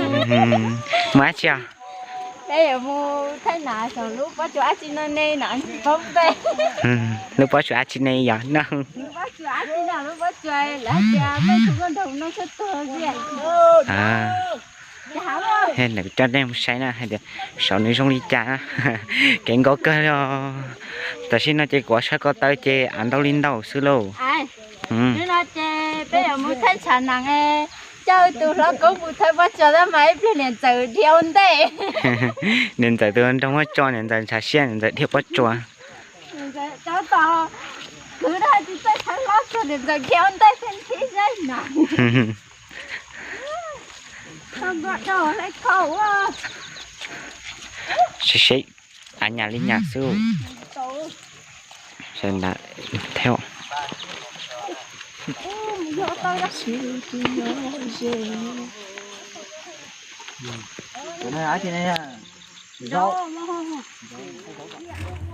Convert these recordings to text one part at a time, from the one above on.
Mus dab tsi os? Peb yuav mus thaij nas saum lub pob tsuas dab tsi no ne no, paub npe. Lub pob tsuas dab tsi ne yog no? Lub pob tsuas lawv hais tias muaj ib tug nkauj nraug no tuag tuag. Coj nej mus saib na hais tias saum nws zoo li cas na. Kev nkauj kawg li os. Tam sim no ces kuv sab ko taw ces av ntau li ntau xwb lauj. Hnub no ces peb yuav mus thaij tshav nag, coj tus hlob koob mus thaij pob tsuas tab mas ib pliag niam ntxawm dhia ua ntej. Niam ntxawm tus nraug muab tso, niam ntxawm ntshav siab, niam ntxawm dhia pob tsuas. Cov tos kwv dag tsis txawj thaij hlob tsuag, niam ntxawm dhia ua ntej thiab ntsib zeb na. Seb seb, av nyam li nyam xwb. Sawv ntawd thiab.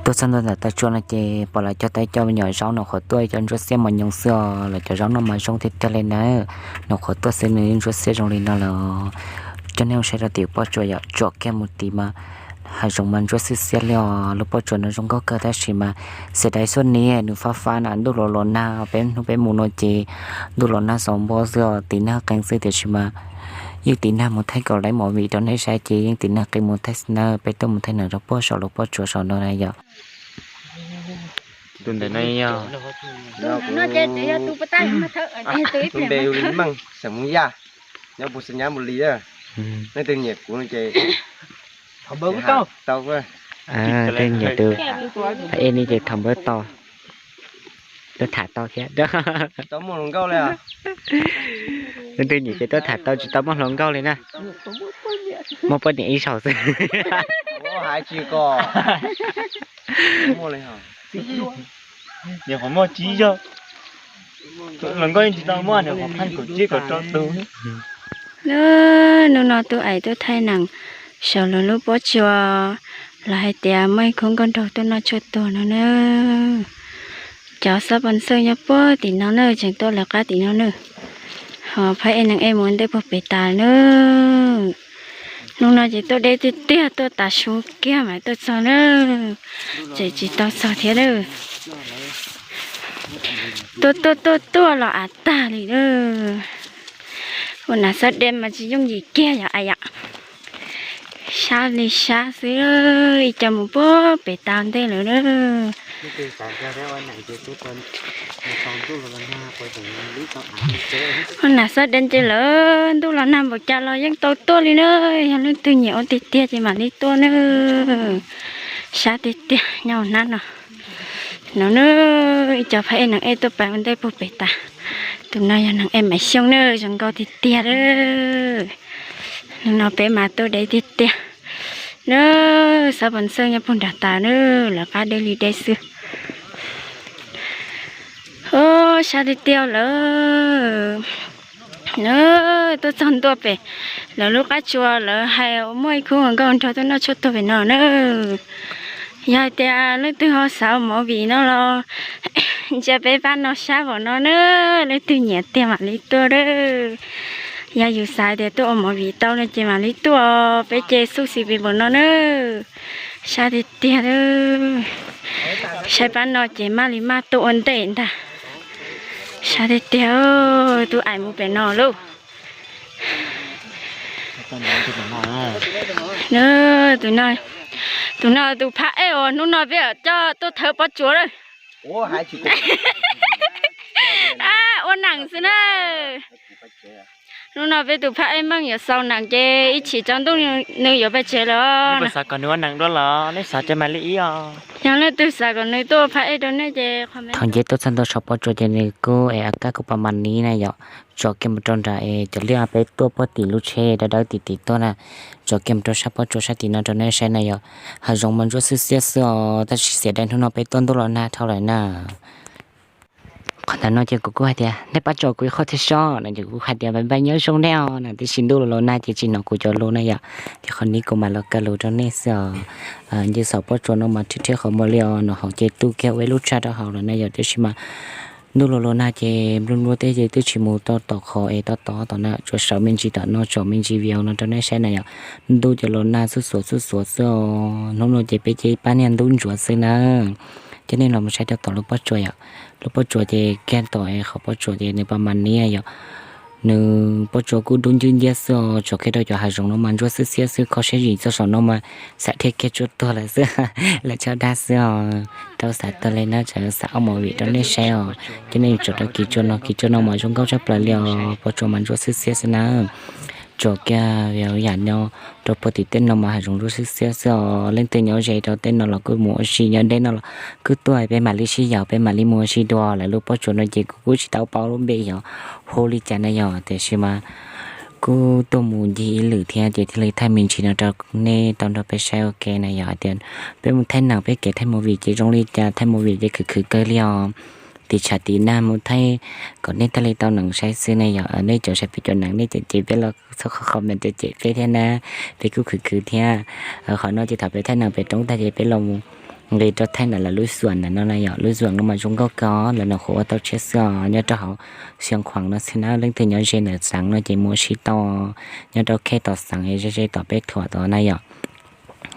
Tuaj txog ntua ntawm taw tsua no ces pom lawv cog tau cov me nyuam zaub no qhuav tuaj, cov ntsuab xiab mos nyoos xwb os, lawv cov zaub no mas zoo tiag tiag li na. No qhuav tuaj xwb nws ntsuab xiab zoo li no lawm. Coj nej mus saib rau tim pob tsuas yom, tsom kiag mus tid mas hav zoov mas ntsuab xiab xiab li os, lub pob tsuas no zoo nkauj kawg tab sis mas xiam dais xuab niv nws fab fab na, ntuj los los nag, peb hnub peb mus no ces ntuj los nag xaus npo xwb os, tiv nag qees xwb tiam sis mas yeej tiv nag mus thaij kom laiv movie rau nej saib ces yeej tiv nag qees mus thaij xwb na, peb tuaj mus thaij nas rau puag saum lub pob tsuas saum no na yom. Tus ntawm no yog, tus npe hu li Meej xeem Hmoob Yaj, nyob Pus Xeem Nyab Mus Lis. Leej twg nyiam kuv no ces tau, leej twg nyiam tus, ej ni ces thov npawb tau, tuaj tham tau thiab. Tsis tau muaj hluas nkauj li. Leej twg nyiam ces tuaj tham tau, tsis tau muaj hluas nkauj li na. Muaj poj niam ib zaug xwb. Hais tsis kom muaj li. Niam qhov muaj tsib zaug, hluas nkauj yeej tsis tau muaj, niam qhov pheej kaum tsib kaum rau tus. Hnub no tub ais tuaj thaij nees saum lawv lub pob tsuas, lawv hais tias muaj ib khub nkauj nraug tuaj noj tshuaj tuag no na. Cov xab pos ntxawj nyob puag tim no na, tseem tuaj lawv qab tim no na. Ho phab ej neeg ej mus ntej puag pem tas na. Hnub no ces tuaj deb tiag tiag, tuaj tav su kiag mas tuaj txog na. Ces tsis tau txog thiab na. Tuaj tuaj tuaj tuaj los av tag li na. Ua nas xab dej mas tsis yooj yim kiag yom, sab li sab xwb, ib co mus puag pem tas ntej lawm na. Ua nas xab dej ces lawv ntuj los nag npaum cas los yeej tau tuaj li na. Yog leej twg nyiam ua tiag tiag ces mam li tuaj na. Sab tiag tiag nyob hnab no. No na, ib co phab ej neeg ej tuaj pais ua ntej puag pem tas. Tus no yog neeg ej Maiv Xyooj na, zoo nkauj tiag tiag. Hnub no peb mas tuaj deb tiag tiag na. Xab pos ntxawj nyob puag nram tas na, lawv qab deb li deb xwb. Sab tiag tiag lawm. Tuaj txog ntua pem lawv lub qab tsuas, lawv hais muaj ib khub nkauj nraug tuaj noj tshuaj tuag pem no na. Yog hais tias leej twg ho xav ua movie no los ntsia peb pab no sab npaum no na, leej twg nyiam tiag mam li tuaj na. Yog yus xav tias tuaj ua movie tau no ces mam li tuaj, peb ces xub xis pes npaum no na. Sab tiag tiag, saib pab no ces maj li maj tuaj ua ntej ntag. Sab tiag tiag, tub ais mus pem no lauj. Tus no, tus phab ej uas hnub no peb coj tuaj thawb pob tsuas lawm. Ua neeg xwb na. Hnub no peb tus phab ej Meej yuav xaus nees ces ib chim tsaus ntuj nws yuav pais tsev lawm. Xav kom nws ua neeg dua los nej xav ces mam li ib os. Yog leej twg xav kom nws tuaj phab ej rau nej ces thaum nce tuaj txog ntua saum pob tsuas ces nws kuj es a kab kuj pas mas niv na yom. Tsom kiag mus rau nram es cov liaj peb tuaj puag tim lub tsheb dawb dawb tim tim tuaj na. Tsom kiag mus rau sab pob tsuas sab tim no rau nej saib na yom. Hav zoov mas ntsuab xwb xiab xwb os, tab sis xiam dai hnub no peb tuaj ntuj los nag dhau lawm na. Qhov ntawm no ces kuv kuj hais tias nej pab tso kuv ib qho thiab sob no ces kuv hais tias npaj npaj nyob zoo nej os na, tiam sis ntuj los los nag ces tsis hnov kuv cov lus na yom. Ces qhov no kuv mam los kaw lus rau nej xwb os. Nce saum pob tsuas no mas rhiab rhiab qhov muag li os, no hauv ces tu kiag ua ib lub tshaj rau hauv lawm na yom, tiam sis mas Ntuj los los nag ces nplua nplua teb ces twb tsis mus tau tom qhov es tau tod tom na, tsuas sawv me ntsis tom no tsom me ntsis video no rau nej saib na yom. Ntuj ces los nag xuj xuav xuj xuav xwb os. Hnub no ces peb cia li pab niag ntub ntsuav xwb na. Coj nej los mus saib rau tom lub pob tsuas yom. Lub pob tsuas ces kiag tom es qhov pob tsuas ces nws pas mas niab yom. Nws pob tsuas kuj dub ncwb nciab xwb os, tsuas kiag rau cov hav zoov no mas ntsuab xiab xiab xwb, kho siab zim txog saum no mas xav dhia kiag tsuaj tuag lawm xwb, lawm tshaj dab xwb os. Tau xav tuag li na, tseem xav ob movie rau nej saib os. Coj nej tsom rau kiv tsuas no, kiv tsuas no mas zoo nkauj tshaj plaws li os, pob tsuas mas ntsuab xiab xiab xwb na. Tsom kiag yam no rau puag tim tej no mas hav zoov ntsuab xiab xiab xwb os. Leej twg nyob ze rau tej no los kuj mus ua si, nyob deb no los kuj tuaj, peb mam li sib yaum peb mam li mus ua si dua. Lawv lub pob tsuas no ces kuv kuj tsis tau paub lub npe yog hu li cas na yom, tiam sis mas kuj tuaj mus ncig ib lwm thiab ces thiaj li thaij me ntsis no rau nej tau nrog peb saib ua ke na yom. Hais tias peb mus thaij neem peb kev thaij movie ces zoo li cas, thaij movie ces khwv khwv kawg li os. Tim tshav tim nag mus thaij kom nej thiaj li tau neem saib xwb na yom. Nej cov saib peb cov neem nej cem cem peb los txhob qhov qhov mas cem cem peb thiab na, peb kuj khwv khwv thiab. Qhov no ces thaum peb thaij neem pem roob tag ces peb los mus nqis rau thaij ntawm lawv lub xuam ntawm no na yom. Lub xuam no mas zoo nkauj kawg, lawv nyuam qhuav ua tau tshiab xwb os, nyob rau hauv Xiav Khuam no xwb na. Leej twg nyob ze ntawm xeev no ces mus ua si tau, nyob rau khej tom xeev es ze ze tom peb thuam tod na yom.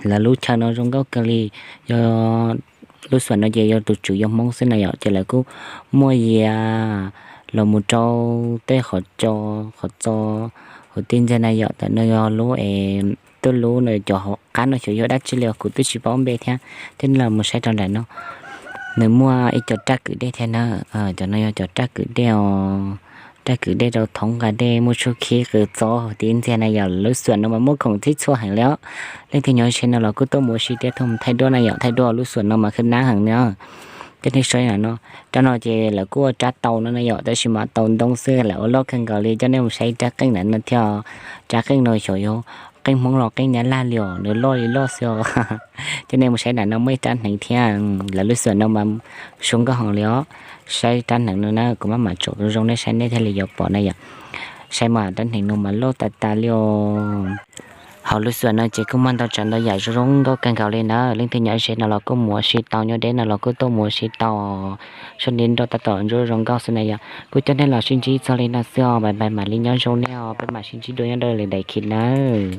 Lawv lub chaw no zoo nkauj kawg li. Yog lub xuam no ces yog tus tswv yog Hmoob xwb na yom, ces lawv kuj muaj yias los mus rau tej qhov tso, qhov txo, qhov tij ntxiag na yom. Tam no yog lub es tuj lub no, cov hauv qab no xyov yog dab tsi li os, kuv twb tsis paub npe thiab. Coj nej los mus saib rau nram no, nws muaj ib co raj kwm dej thiab na. Cov no yog cov raj kwm dej os, raj kwm dej rau thoob nqa dej, muaj tshuaj khib qw txob hauv tij ntxiag na yom. Lub xuam no mas muaj khoom txhij txhua heev li os. Leej twg nyob ze no los kuj tuaj mus ua si thiab, tuaj mus thaij duab na yom, thaij duab lub xuam no mas khwv nab heev li os. Coj nej saib no, rau no ces lawv kuj ua rab taus no na yom, tab sis mas taus ntoo xwb, lawv ua loj kawg nkaus li. Coj nej mus saib rab qeej ntawm no thiab, rab qeej no xyov yog qeej Hmoob los qeej Nyab Laj li os, nws loj li loj xwb os. Coj nej mus saib ntawm no muaj ib rab hneev thiab, lawv lub xuam no mas zoo nkauj heev li os. Saib rab hneev no na, kuv maj mam tsom zoo zoo nej saib nej thiaj li yuav pom na yom. Saib mas rab hneev no mas loj tas tas li os. Hauv lub xuam no ces kuj muaj ntau tsav ntau yam zoo zoo nkauj kawg nkaus li na. Leej twg nyob ze no los kuj mus ua si tau, nyob deb no los kuj tuaj mus ua si tau. Sab nti nroj tab tom ntsuab zoo nkauj xwb na yom. Kuj coj nej los sib ntsib txog li no xwb os, bye bye, mam li nyob zoo nej os, peb mam sib ntsib dua nyob rau lwm daim khiv nawb.